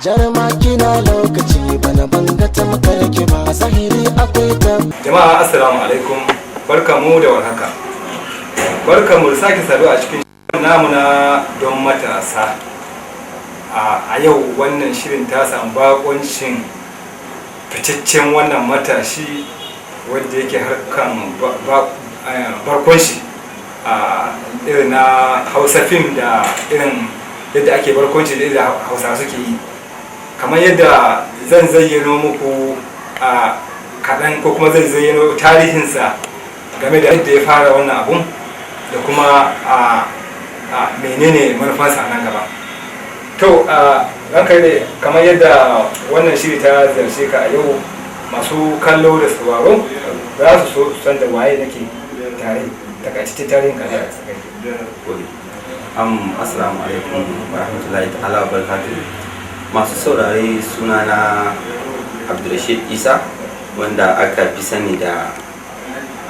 Jarma kina lokaci bana banga ta makarki ba, a zahiri akwai ta. Jama'a, assalamu alaikum, barkamu da warhaka, barkamu da sake saduwa a cikin shirin namu na don matasa. A yau wannan shirin ta samu bakoncin fitaccen wannan matashi wanda yake harkan barkwanci a irin na Hausa fim, da irin yadda ake barkwanci da irin Hausa suke yi. Kamar yadda zan zayyano muku a kaɗan, ko kuma zan zayyano tarihinsa game da yadda ya fara wannan abun da kuma a menene manufansa a nan gaba. To, a ranka ne, kamar yadda wannan shiri ta ziyarce ka a yau, masu kallo da sauraro za su so su san da waye nake tare. Takaitaccen tarihin ka da tsakai. Assalamu alaikum wa rahmatullahi ta'ala wa barakatuh. Masu saurare, sunana Abdulrashid Isa, wanda aka fi sani da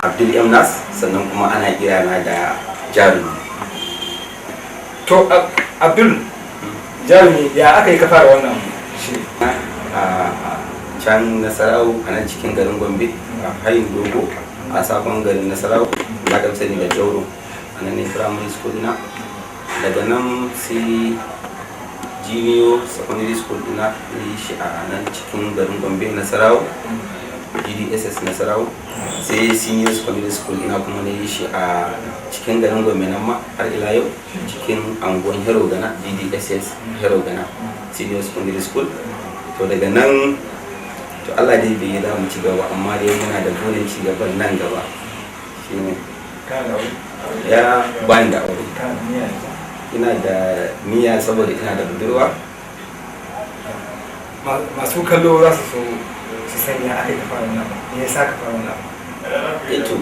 Abdul Emnas, sannan kuma ana kirana da Jarumi. To, Abdul Jarumi, ya aka yi ka fara wannan shiri? A can Nasarau, a nan cikin garin Gombe, a hayin dogo, a sabon garin Nasarau da aka fi sani da Jauro, a nan ne primary school na. Daga nan sai junior secondary school dina, na yi shi a nan cikin garin Gombe, Nasarau, GDSS Nasarau. Sai senior secondary school ina kuma na yi shi a cikin garin Gombe nan ma har ila yau, cikin anguwan Hero Gana, GDSS Hero Gana senior secondary school. To, daga nan, to, Allah dai bai yi za mu ci gaba, amma dai muna da burin ci gaban nan gaba shine. Kana da aure? Ya bani da aure. Kana da niyya yanzu? Ina da niyya saboda ina da budurwa. Masu kallo za su so su san ya aka yi ka fara wannan abu, me yasa ka fara wannan abu? Eh, to,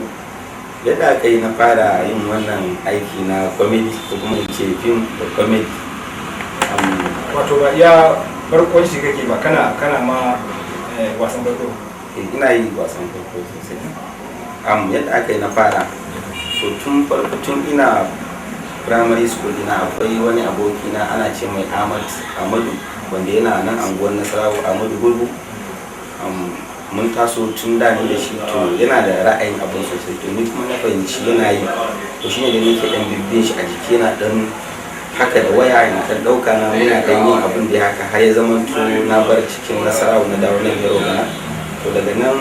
yadda aka yi na fara yin wannan aiki na comedy, ko kuma in ce film da comedy, Wato ba iya barkwanci kake ba, kana ma wasan kwaikwayo? Eh, ina yi wasan kwaikwayo sosai. Yadda aka yi na fara, to, tun farko, tun ina primary school ina, akwai wani abokina ana ce mai Ahmad Ahmadu, wanda yana nan anguwar Nasarawa, Ahmadu Gurgu. Mun taso tun da ni da shi. To, yana da ra'ayin abin sosai. To, ni kuma na fahimci yana yi. To, shine da nake dan bibbin shi a jiki, yana dan haka da waya, yana dan dauka na, muna dan yin abin da ya haka, har ya zama to na bar cikin Nasarawa, na dawo nan Yaro Gana. To, daga nan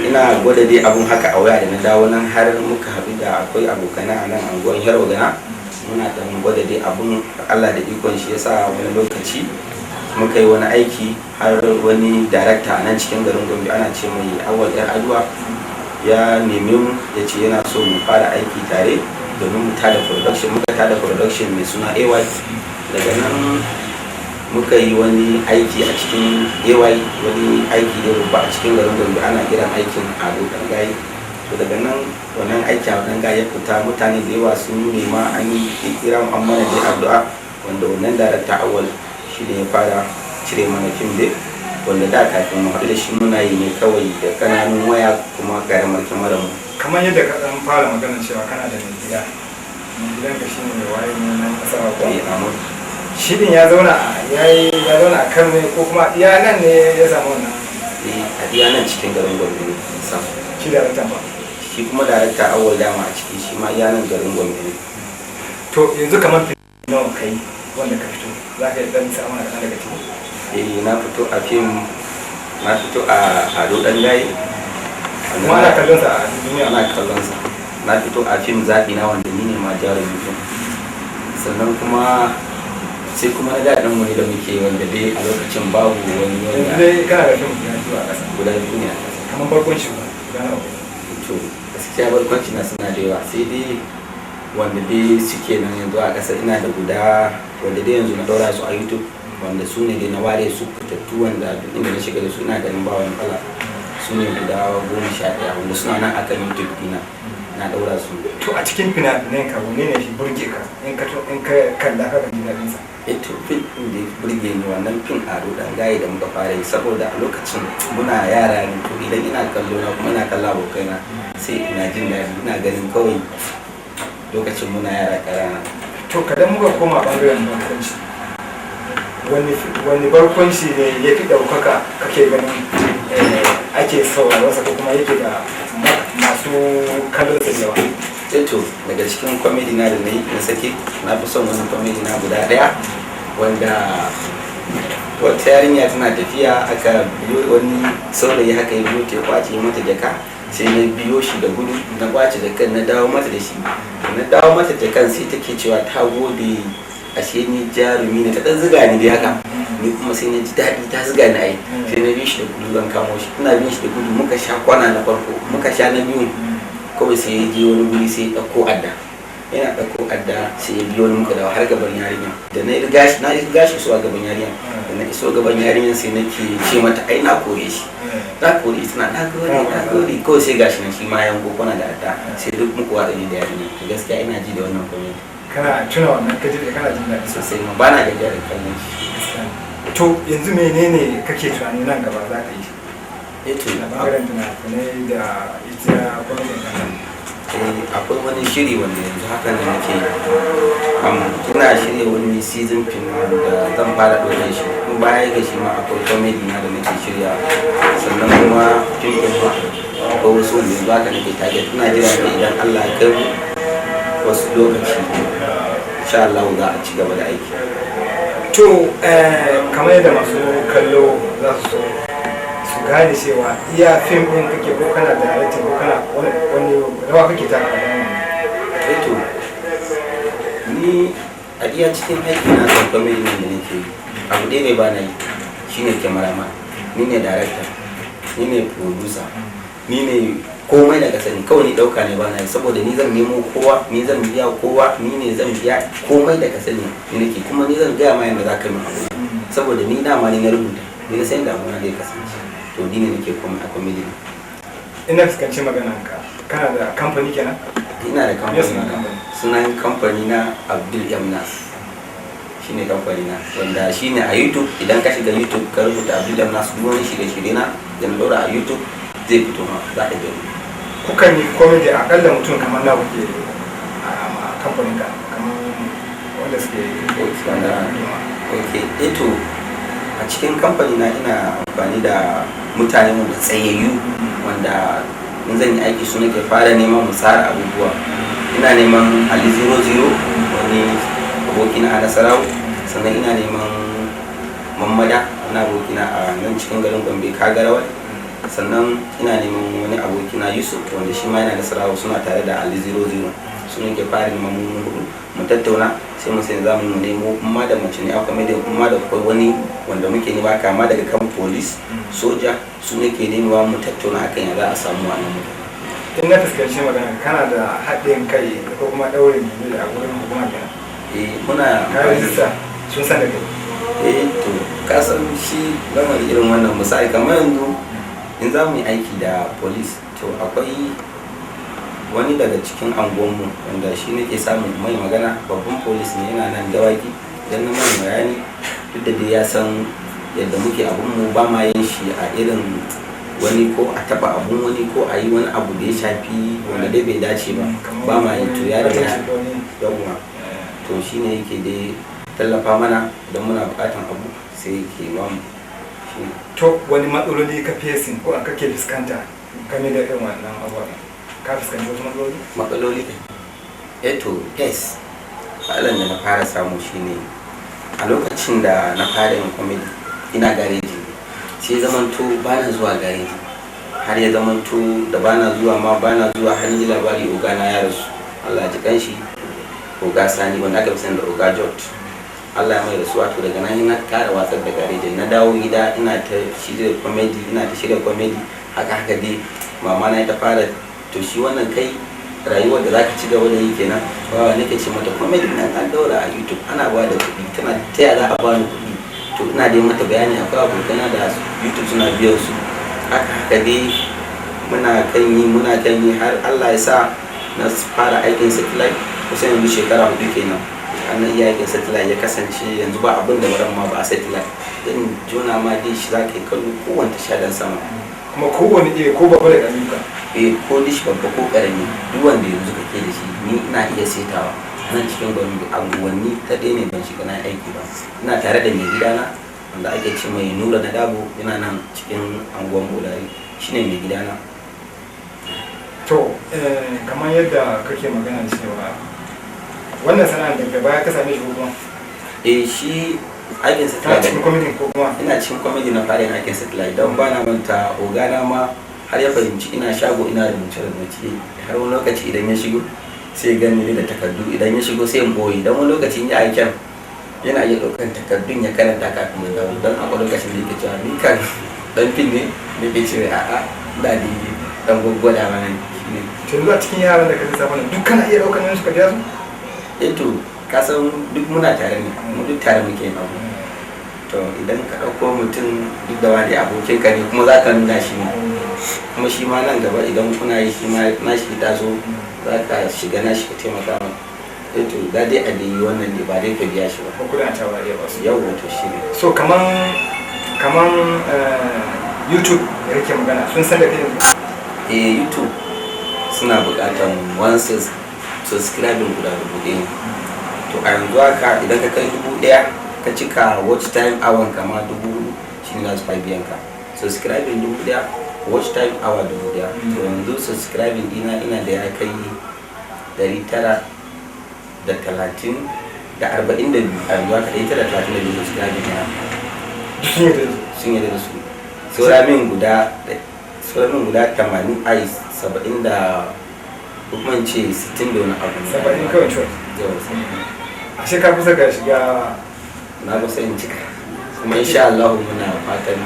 ina gwada dai abun haka a waya. Da na dawo nan, har muka haɗu da akwai abokana a nan anguwan Yaro Gana, muna dan gwada dai abun. Allah da ikon shi yasa wani lokaci muka yi wani aiki, har wani darakta a nan cikin garin Gombe, ana ce mai Awal Yar Aduwa, ya neme mu, ya ce yana so mu fara aiki tare domin mu tada production. Muka tada production mai suna AY. Daga nan muka yi wani aiki a cikin AY, wani aiki da babba a cikin garin Gombe, ana kiran aikin Ado Dangaye. To, daga nan wannan aiki a Dangaye ya fita, mutane da yawa sun nema, an yi kira mu, an mana dai addu'a, wanda wannan darakta Awal shi ne ya fara cire mana fim dai, wanda da kafin mu haɗu da shi muna yi ne kawai da ƙananun waya kuma ƙaramar kyamarar mu. Kamar yadda ka dan fara magana cewa kana da mai gida, mai gidanka shine mai waye ne nan Nasarawa ko? Eh, Ahmad. Shi din ya zauna a yayi ya zauna a Kano ne, ko kuma iya nan ne ya samu wannan? Eh, a iya nan cikin garin Gombe ne sam. Shi daraktan ba? Shi kuma darakta Awal, dama a ciki shi ma iya nan garin Gombe ne. To, yanzu kamar fim nawa kai wanda ka fito? Za ka yi dan sa mana kaɗan daga ciki? Eh, na fito a fim, na fito a Ado Dan Gaye. Kuma ana kallon sa a duniya? Ana kallon sa. Na fito a fim Zaɓi Na, wanda ni ne ma jarumin fim. Sannan kuma sai kuma na daɗin wani da muke, wanda dai a lokacin babu wani Yanzu wanda dai kana da fim guda biyu a ƙasa? Guda biyu ne a ƙasa. Kamar barkwanci ba guda nawa kai? To, gaskiya barkwanci na suna da yawa, sai dai wanda dai suke nan yanzu a ƙasa, ina da guda wanda dai yanzu na ɗaura su a YouTube, wanda su ne dai na ware su fitattu, wanda duk inda na shiga da su ina ganin ba wani matsala. Su ne guda 11 wanda suna nan akan YouTube dina, na ɗaura su. To, a cikin fina-finan ka, wanne ne shi burge ka, in ka kalla ka ji daɗin sa? Eh, to, fim ɗin da ya burge ni, wannan fim Ado Dan Gaye da muka fara yi, saboda a lokacin muna yara ne. To, idan ina kallo na kuma ina kalla abokaina, sai ina jin daɗi, ina ganin kawai lokacin muna yara ƙanana. To, kadan muka koma ɓangaren barkwanci. Wani barkwanci ne ya fi ɗaukaka kake ganin ake sauraronsa ko kuma yake da masu kallon sa da yawa? To, daga cikin comedy na da na yi na sake, na fi son wani comedy na guda daya wanda wata yarinya tana tafiya, aka biyo wani saurayi haka, ya biyo ta, ya kwace mata jaka. Sai na biyo shi da gudu, na kwace jakan, na dawo mata da shi. Na dawo mata jakan, sai take cewa ta gode, ashe ni jarumi ne. Ta dan ziga ni dai haka, ni kuma sai na ji daɗi, ta ziga ni ai. Sai na bi shi da gudu zan kamo shi. Ina bin shi da gudu, muka sha kwana na farko, muka sha na biyu, kawai sai ya je wani guri, sai ya ɗauko adda. Yana ɗauko adda, sai ya biyo ni, muka dawo har gaban yarinya. Da na riga shi, na riga shi iso a gaban yarinya. Da na iso gaban yarinya, sai nake ce mata ai na kore shi, na kore shi. Tana "Na gode, na gode." Kawai sai gashi nan shi ma yanko kwana da adda, sai duk muku watsa ni da yarinya. To, gaskiya ina ji da wannan comedy. Kana tuna wannan kaji da kana jin daɗi? Sosai ma, bana gajiya da kallon shi. To, yanzu menene kake tunani nan gaba za ka yi Eh, to, a bangaren fina-finai da ita gwamnatin kasa? Eh, akwai wani shiri wanda yanzu haka ne nake yi. Ina shirya wani season film da zan fara ɗaukar shi. In baya ga shi ma, akwai comedy na da nake shirya. Sannan kuma fim ɗin ma akwai wasu wanda yanzu haka nake target. Ina jira ne, idan Allah ya kai mu wasu lokaci, insha Allah za a ci gaba da aiki. To, kamar yadda masu kallo za su so su gane cewa iya fim ɗin kake, ko kana directing, ko kana wani rawa kake taka a wannan? Eh, to, ni a iya cikin aiki na kan comedy nan da nake yi, abu ɗaya ne ba na yi, shine cameraman. Ni ne director, ni ne producer, ni ne komai da ka sani. Kawai ni ɗauka ne ba na yi, saboda ni zan nemo kowa, ni zan biya kowa, ni ne zan biya komai da ka sani, ni nake. Kuma ni zan gaya ma yadda za ka yi abu, saboda ni dama ni na rubuta, ni na san da abuna zai kasance. To, ni ne nake komai a comedy. Ina fuskanci maganan ka, kana da kamfani kenan? Ina da Me sunan kamfani. Kamfani? Sunan kamfani na Abdul Yamnas, shine kamfani na, wanda shine a YouTube. Idan ka shiga YouTube ka rubuta Abdul Yamnas, duk wani shirye-shirye na da na dora a YouTube zai fito ma, za ka gani. Kukan yi comedy, akalla mutum kamar na kuke a kamfanin ka, kamar wanda suke Wanda ok, eto, a cikin kamfani na ina amfani da mutane wanda tsayayyu, wanda in zan yi aiki su nake fara neman mu tsara abubuwa. Ina neman Ali 00, wani abokina a Nasarawa. Sannan ina neman Mamada, wani abokina a nan cikin garin Gombe, Kagarawar. Sannan ina neman wani abokina Yusuf, wanda shi ma yana Nasarawa, suna tare da Ali 00. Su ne ke fara neman mu hudu mu tattauna, sai mu sai za mu nemo in ma da mace ne a comedy, in ma da akwai wani wanda muke nema, kama daga kan police, soja, su ne ke nemawa mu tattauna akan ya za a samu wannan mutane. In na fuskanci magana, kana da haɗin kai ko kuma ɗaurin gindi a wurin hukuma kenan? Eh, muna Ka rijista, sun san da kai? Eh, to, ka san shi lamari irin wannan, misali kamar yanzu in za mu yi aiki da police, to akwai wani daga cikin anguwanmu wanda shi nake samun mai magana, babban police ne, yana nan Dawaki. Idan na mai bayani, duk da dai ya san yadda muke abun mu, ba ma yin shi a irin wani ko a taba abun wani ko a yi wani abu da ya shafi wanda dai bai dace ba, ba ma yi. To, ya riga yawwa, to shine yake dai tallafa mana. Idan muna bukatan abu, sai yake ba mu shi. To, wani matsaloli ka facing ko kake fuskanta game da irin wannan abubuwan? Ka fuskanci wasu matsaloli? Matsaloli? Eh, to, yes, matsalan da na fara samu shine a lokacin da na fara yin comedy, ina gareji, sai zamanto bana zuwa gareji. Har ya zamanto da bana zuwa ma, bana zuwa, har ji labari oga na ya rasu. Allah ji kanshi, Oga Sani, wanda aka fi sani da Oga Jot, Allah ya mai rasuwa. To, daga nan na kara watsar da garejin, na dawo gida, ina ta shirya comedy, ina ta shirya comedy haka haka dai. Mama na ta fara, "To, shi wannan kai rayuwar da zaka ci gaba da yi kenan?" Bawa nake ce mata comedy nan an daura a YouTube ana ba da kuɗi. Tana, "Ta ya za a bani kuɗi?" To, ina dai mata bayani akwai abokana da YouTube suna biyan su. Haka haka dai muna kan yi, muna kan yi, har Allah ya sa na fara aikin satellite. Kusan yanzu shekara 4 kenan an iya aikin satellite. Ya kasance yanzu ba abin da baran ma ba a satellite, zan jona ma dai shi, za ka yi kallo kowane tasha dan sama. Kuma kowane iri, ko babba da ƙarami ka? Eh, ko dish babba ko karami, duk wanda yanzu kake da shi, ni ina iya setawa. A nan cikin Gombe anguwanni kaɗai ne ban shiga na aiki ba. Ina tare da mai gidana wanda ake ce mai Nura na Dabo, yana nan cikin anguwan Bolari, shine mai gidana. To, kamar yadda kake magana cewa wannan sana'ar daga baya ka same shi ko kuma? Eh, shi aikin Kana cikin satellite. kwamitin ko kuma? Ina cikin comedy na fara yin aikin satellite, don ba na manta ogana ma har ya fahimci ina shago ina rubuce rubuce. Har wani lokaci idan ya shigo sai ya gani ni da takardu, idan ya shigo sai in boye, don wani lokaci in ya aiken yana iya ɗaukar takardun ya karanta kafin ya dawo. Don akwai lokacin da yake cewa ni kan dan fim ne, nake cewa a'a, da ni dan gwaggwada mana ne. To, yanzu a cikin yaran da ka lissafa nan duk kana iya ɗaukar nauyin su ka biya su? Eh, to ka san duk muna tare ne, mu duk tare muke yin abu. To idan ka ɗauko mutum, duk da wani abokinka ne, kuma za ka nuna shi ne, kuma shi ma nan gaba idan kuna yi, shi ma nashi taso za ka shiga nashi ka taimaka mai. Eh, to za dai a dai yi wannan ne, ba dai ka biya shi ba. Ko kudin a cewa iya ba su? Yau wato shi ne. So kaman YouTube da kake magana, sun san da kai yanzu? Eh, YouTube suna buƙatan one subscribing guda 1000 ne. To a yanzu haka idan ka kai 1000, ka cika watch time hour kama 4000, shi ne za su fara biyan ka. Subscribing 1000, watch time hour 1000. To yanzu subscribing dina ina da ya kai 930 da 42 a yanzu haka, 932 subscribing na. Duk sun yi da su? Sun yarda da su. Saura min guda 80, ai 70 da, ko kuma in ce 60 da wani abu ne. 70 kawai short? Yau. Ashe ka kusa ka shiga. Na kusa in cika, kuma insha Allah muna fatan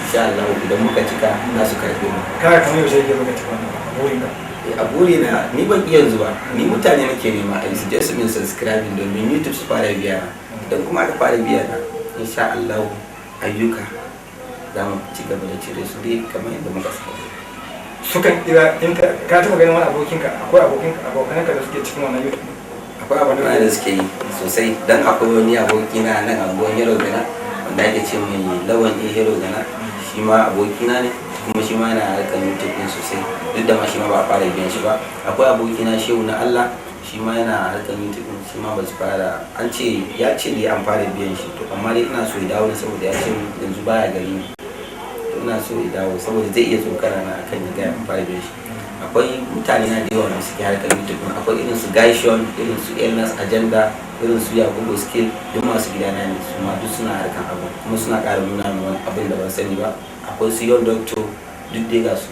insha Allah idan muka cika za su karbe mu. Kana kamar yaushe yake baka cika wannan burin ka? Eh, a burina ni ban iya yanzu ba, ni mutane nake nema a su je su min subscribing domin YouTube su fara biya na. Idan kuma aka fara biya na, insha Allah ayyuka za mu ci gaba da cire su dai kamar yadda muka saba. Sukan kira in ka taɓa ganin wani abokinka, akwai abokinka, abokananka da suke cikin wannan YouTube? Akwai abokan da suke yi sosai, dan akwai wani abokina nan anguwan Yaro Gana wanda ake ce mai Lawan A Hero Gana. Shi ma abokina ne, kuma shi ma yana harkar YouTube din sosai, duk da ma shi ma ba a fara biyan shi ba. Akwai abokina Shehu na Allah, shi ma yana harkar YouTube din, shi ma ba su fara, an ce ya ce dai an fara biyan shi. To amma dai ina so ya dawo ne, saboda ya ce yanzu baya gari ne. To ina so ya dawo saboda zai iya tsokana na akan ya gaya an fara biyan shi. Akwai mutane na da yawa da suke harkar YouTube din. Akwai irin su Gaishon, irin su Elnas Agenda, irin su Yakubu Skill, duk masu gidana ne su ma, duk suna harkar abu kuma suna ƙara nuna min wani abin da ban sani ba. Akwai su Yon Doctor, duk dai ga su.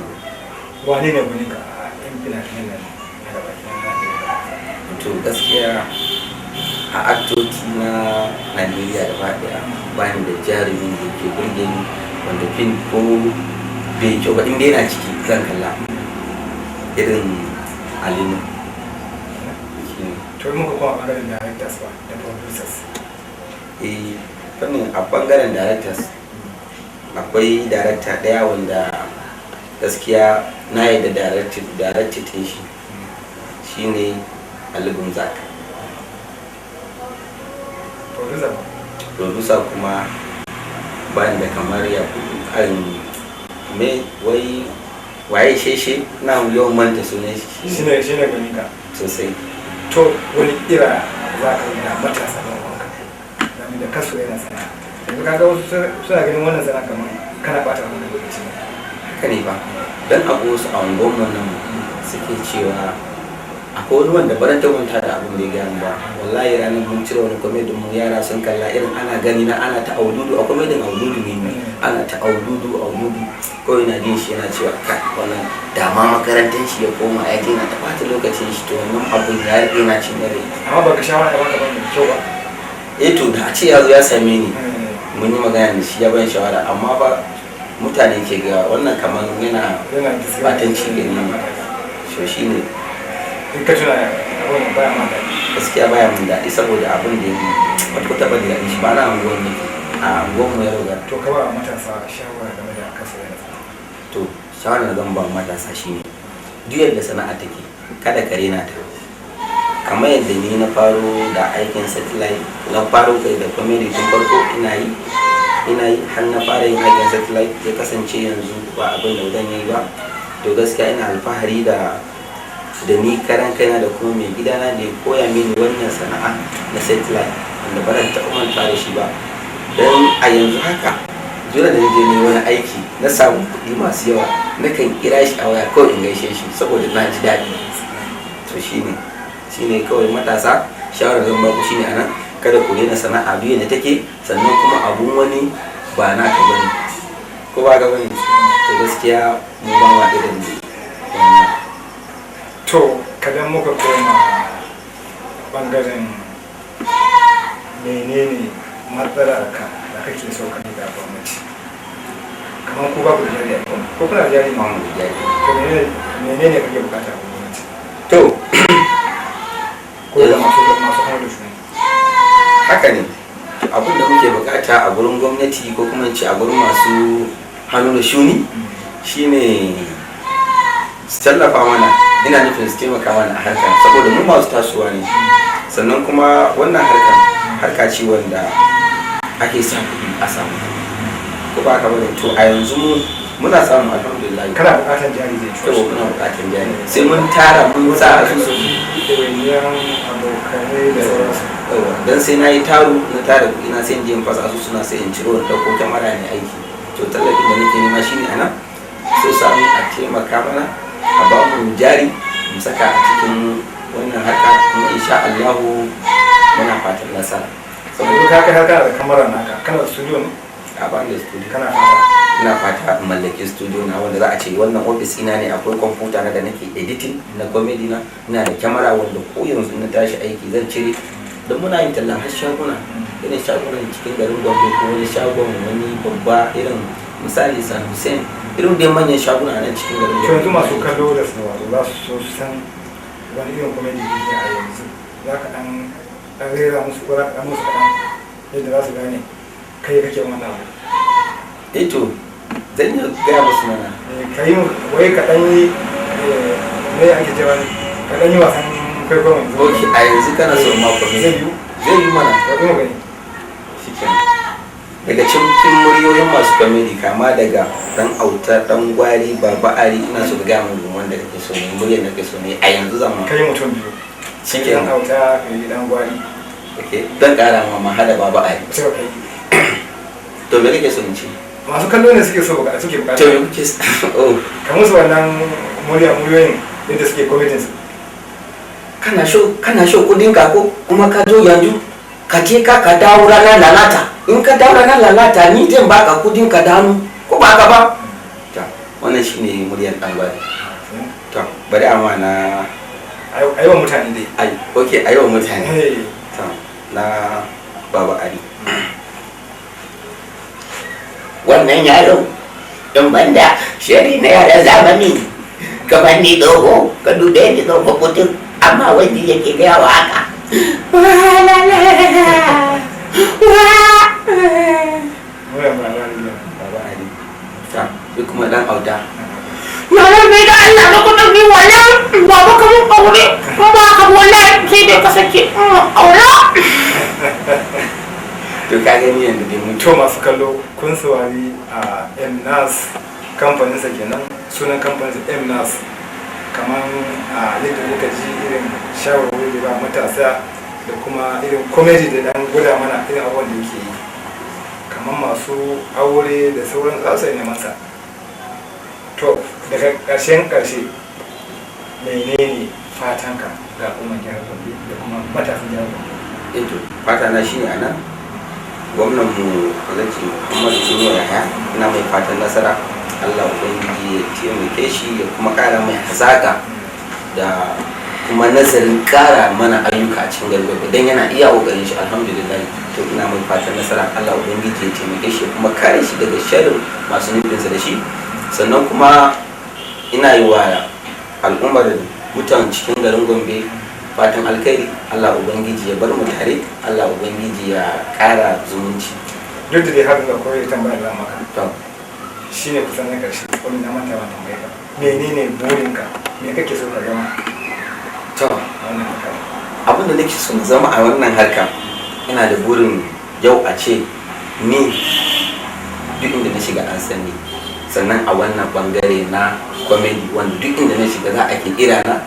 Wane ne gwaninka a yan fina-finan nan na gaba ɗaya na Najeriya? To gaskiya a aktoci na Najeriya gaba daya, bani da jarumin da ke burge ni wanda fim ko bai kyau ba, inda yana ciki zan kalla, irin Ali Nuhu. To, in muka kuma ɓangaren directors ba da producers? Eh, fannin a bangaren directors akwai director daya wanda gaskiya na yadda directed din shi, shine Ali Gumzak. Producer ba? Producer kuma ban da kamar ya kan me, wai waye, Sheshe, na yawan manta sunan shi. Shine gwaninka? Sosai. To wani kira za ka yi ga matasa ɗan uwanka game da kaso yana sana'a? Yanzu kaga wasu suna ganin wannan sana'a kamar kana ɓata wannan lokaci ne. Haka ne ba, don akwai wasu a unguwar nan suke cewa, akwai wani wanda baran ta manta da abin da ya gaya min ba wallahi. Ranar mun cire wani komedin mu, yara sun kalla, irin ana gani na ana ta aududu, a komedin aududu ne, ana ta aududu aududu, kawai na jin shi yana cewa kai, wannan dama makarantar shi ya koma, ya je na ta ɓata lokacin shi. To wannan abun ya rike na cin rai. Amma baka shawara ya baka ba mai kyau ba? Eh, to da a ce ya zo ya same ni mun yi magana da shi, ya ban shawara, amma ba mutane ke ga wannan kamar yana yana batanci gani ne. So shi ne. In ka tuna abin baya ma daɗi? Gaskiya baya mun daɗi, saboda abin da ya yi kwata-kwata ban da daɗi shi ba. Na anguwan nake, a anguwan mu ya riga. To ka ba matasa shawara game da kaso yana sana'a. To shawarar da zan ba matasa shine, duk yadda sana'a take, kada ka rena ta. Kamar yadda ni na faro da aikin satellite, na faro kai da comedy tun farko, ina yi har na fara yin aikin satellite, ya kasance yanzu ba abin da zan yi ba. To gaskiya ina alfahari da Da ni karan kaina da kuma mai gidana da ya koya mini wannan sana'a na satellite, wanda ba zan taɓa manta da shi ba. Don a yanzu haka jira da je ne wani aiki na samu kuɗi masu yawa, nakan kira shi a waya kawai in gaishe shi saboda na ji daɗi. To shine kawai matasa, shawarar zan baku shine anan: kada ku daina sana'a biyu da take, sannan kuma abun wani ba naka bane, ko ba ga bane. To gaskiya mu ba ma irin wannan. To, kadan muka koma bangaren, menene matsalar ka da kake so ka da gwamnati? Kamar ku ba ku da jari, ko kuna da jari? Ba mu da jari. To, menene kake bukata a gwamnati? To, ko da masu hannu da shuni? Haka ne. Abin da muke bukata a gurin gwamnati, ko kuma in ce a gurin masu hannu da shuni, shine su tallafa mana. Ina nufin su taimaka mana a harkar, saboda mu masu tasowa ne. Sannan kuma wannan harkar harka ce wanda ake sa kuɗi a samu, ko ba haka bane? To, a yanzu mu muna samu, alhamdulillah. Kana bukatan jari zai ci? Saboda muna bukatan jari, sai mun tara, mun sa asusu. Ɗawainiyan abokanai da sauransu. Yawa, dan sai na yi taro, na tara kuɗi na, sai in je in fasa asusu na, sai in ciro in ɗauko kyamara ne aiki. To, tallafin da nake nema shine anan so samu a taimaka mana, a ba mu jari mu saka a cikin wannan harka, kuma insha Allahu muna fatan nasara. Saboda ka kai har kana da kamara naka, kana da studio ne? A ba da studio. Kana fata? Ina fata in mallaki studio na, wanda za a ce wannan office ina ne, akwai kwamfuta na da nake editing na comedy na, ina da kyamara wanda ko yanzu na tashi aiki zan cire. Don muna yin tallan har shaguna, irin shagunan cikin garin Gombe, ko wani shagon wani babba, irin misali San Hussein, irin dai manyan shaguna nan cikin garin To, Gombe. yanzu masu kallo da sauraro za su so su san wani irin comedy kake a yanzu. Za ka dan rera musu, ko za ka dan musu kaɗan yadda za su gane kai kake wannan abu? Eh, to, zan iya gaya musu mana. Ka yi wai ka dan yi, me ake cewa ne, ka dan yi wasan kwaikwayo yanzu. Ok, a yanzu kana so ma comedy? Zai yiwu? Zai yi mana. Ka kuma gani. Shikenan. Daga cikin muryoyin masu comedy, kama daga Dan Auta, Dan Gwari, Baba Ari, ina so ka gaya min wanda kake so ne, muryar da kake so ne a yanzu zan ma. Ka yi mutum biyu. Shikenan. Dan Auta, ka yi Dan Gwari. Ok, dan kara ma hada Baba Ari. Sai ka yi. To, me kake so in ce? Masu kallo ne suke so bukata, suke bukata. To, me kuke oh? Ka musu wannan muryoyin yadda suke comedy su. Kana so kudin ka, ko kuma ka zo yanzu, ka je ka dawo ranar Lalata. In ka dawo ranar Lalata, ni zan baka kudin ka da hannu, ko ba ka ba? To, wannan shine muryar Dan Gwari. To, bari amma na A yi wa mutane dai. Ai, okay, ayi wa mutane. Eh. To, na Baba Ali. Wannan yaro, in banda shari na yaran zamani, kamar ni dogo, ka dube ni dogo mutum, amma wani yake gaya wa haka. Muryar Baba Ali kenan. Baba Ali. To, sai kuma Dan Auta. Yaran mai da Allah na kudin ni, wallahi baba ka mun aure, in ba ka wallahi sai dai ka sake aure. To, ka gani yanda dai mutu. To, masu kallo, kun saurari a Mnas, kamfaninsa kenan, sunan kamfaninsa Mnas. Kamar a yadda kuka ji irin shawarwari da ba matasa da kuma irin comedy da dan gwada mana irin abubuwan da yake yi, kamar masu aure da sauran za su yi neman sa. To, daga ƙarshen ƙarshe, menene fatanka ga al'ummar jihar Gombe da kuma matasan jihar Gombe? Eh, to, fata na shine anan gwamnan mu Alhaji Muhammadu Inuwa Yahaya, ina mai fatan nasara. Allah Ubangiji ya taimake shi ya kuma kara mai hazaka da kuma nazarin kara mana ayyuka a cikin garin Gombe, dan yana iya kokarin shi, alhamdulillah. To, ina mai fatan nasara, Allah Ubangiji ya taimake shi ya kuma kare shi daga sharrin masu nufinsa da shi. Sannan kuma ina yi wa al'ummar mutan cikin garin Gombe fatan alkhairi. Allah Ubangiji ya bar mu tare, Allah Ubangiji ya kara zumunci. Duk da dai har da koyi tambayar da maka To. shine kusan na ƙarshe wani na manta ban tambaye ka, menene burinka? Me kake so ka zama To, a wannan harkar? Abin da nake so na zama a wannan harka, ina da burin yau a ce ni duk inda na shiga an san ni, sannan a wannan bangare na comedy, wanda duk inda na shiga za a ke kira na.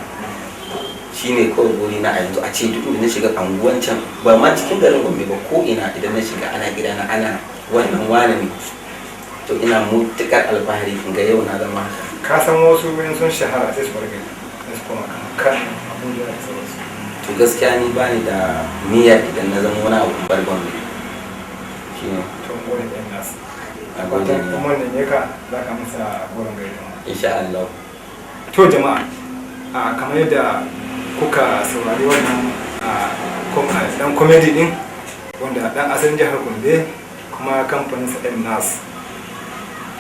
Shine kawai buri na a yanzu, a ce duk inda na shiga anguwan can, ba ma cikin garin Gombe ba, ko ina idan na shiga ana gidana, ana wannan wane ne. To ina mutukar alfahari in ga yau na zama haka. Ka san wasu in sun shahara sai su bar gari, sai su koma kan Abuja da sauransu. To gaskiya ni bani da niyyar idan na zama wani abu in bar Gombe. Shine. To mun gode da yan nasu. A gode. Fatan kuma wannan ne ka za ka masa goron gari. Insha Allah. To jama'a, a kamar yadda kuka saurari wannan dan comedy din, wanda dan asalin jihar Gombe kuma kamfanin sa ɗan nas,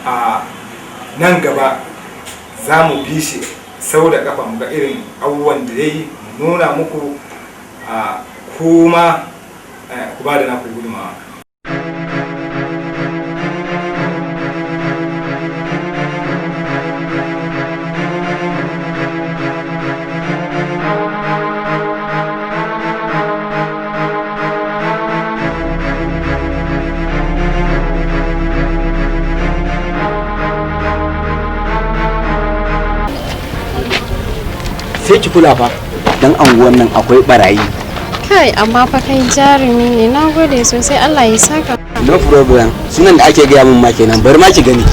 a nan gaba za mu bi shi sau da kafa mu ga irin abubuwan da ya yi, mu nuna muku, a kuma ku ba da naku gudunmawa. Sai ki kula fa, dan anguwan nan akwai barayi. Kai, amma fa kai jarumi ne. Na gode sosai, Allah ya saka. No problem. Sunan da ake gaya min ma kenan. Bari ma ki gani.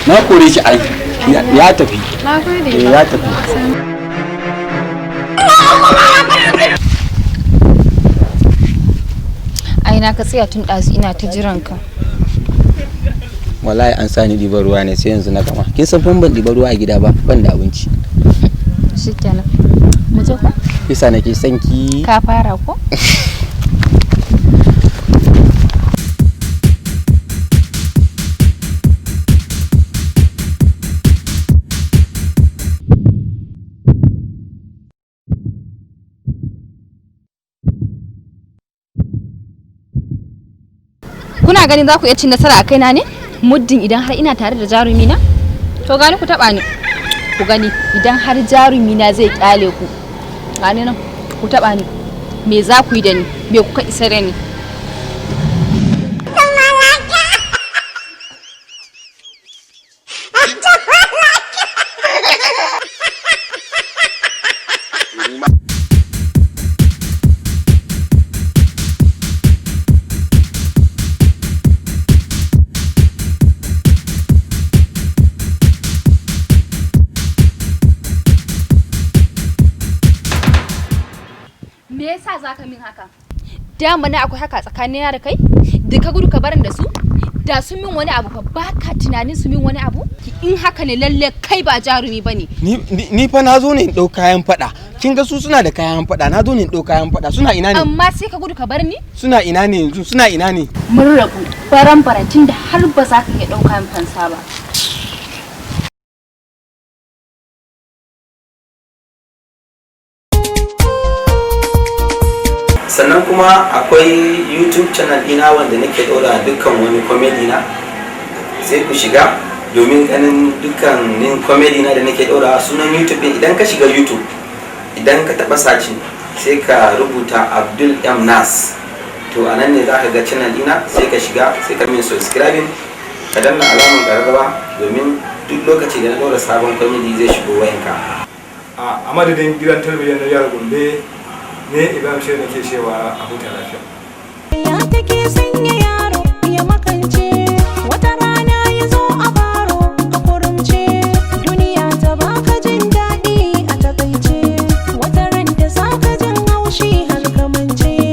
Na kore shi ai, ya tafi. Na gode. Eh, ya tafi. Ai na ka tsaya tun ɗazu ina ta jiran ka. Wallahi an sani ɗiban ruwa ne, sai yanzu na gama. Kin san fa ban ɗiban ruwa a gida ba, ban da abinci. Shikenan, mu je ko? Yasa nake son ki. Ka fara ko? Kuna ganin za ku iya cin nasara a kaina ne muddin idan har ina tare da jarumi na? To gani, ku taba ni ku gani idan har jarumi na zai kyale ku. Gani nan, ku taba ni. Me za ku yi da ni? Me kuka isa da ni? Me yasa zaka min haka? Dama na akwai haka tsakanina da kai? Da ka gudu ka barin da su, da sun min wani abu fa, baka tunanin su min wani abu? In haka ne, lalle kai ba jarumi bane. Ni fa na zo ne in ɗau kayan faɗa. Kin ga su suna da kayan faɗa, na zo ne in ɗau kayan faɗa. Suna ina ne? Amma sai ka gudu ka bar ni. Suna ina ne yanzu? Suna ina ne? Mun rabu baran baran, tunda har ba za ka iya ɗauka min fansa ba. Sannan kuma akwai YouTube channel ɗina wanda nake ɗora dukkan wani comedy na. Sai ku shiga domin ganin dukkanin comedy na da nake ɗora. Sunan YouTube ɗin, idan ka shiga YouTube, idan ka taɓa searching, sai ka rubuta Abdul M Nas, to a nan ne za ka ga channel ɗina. Sai ka shiga, sai ka min subscribing, ka danna alamar ƙararrawa, domin duk lokaci da na ɗora sabon comedy zai shigo wayanka. A madadin gidan talabijin na jihar Gombe ne, Ibrahim Shehu nake cewa a huta lafiya. Ya take sanya.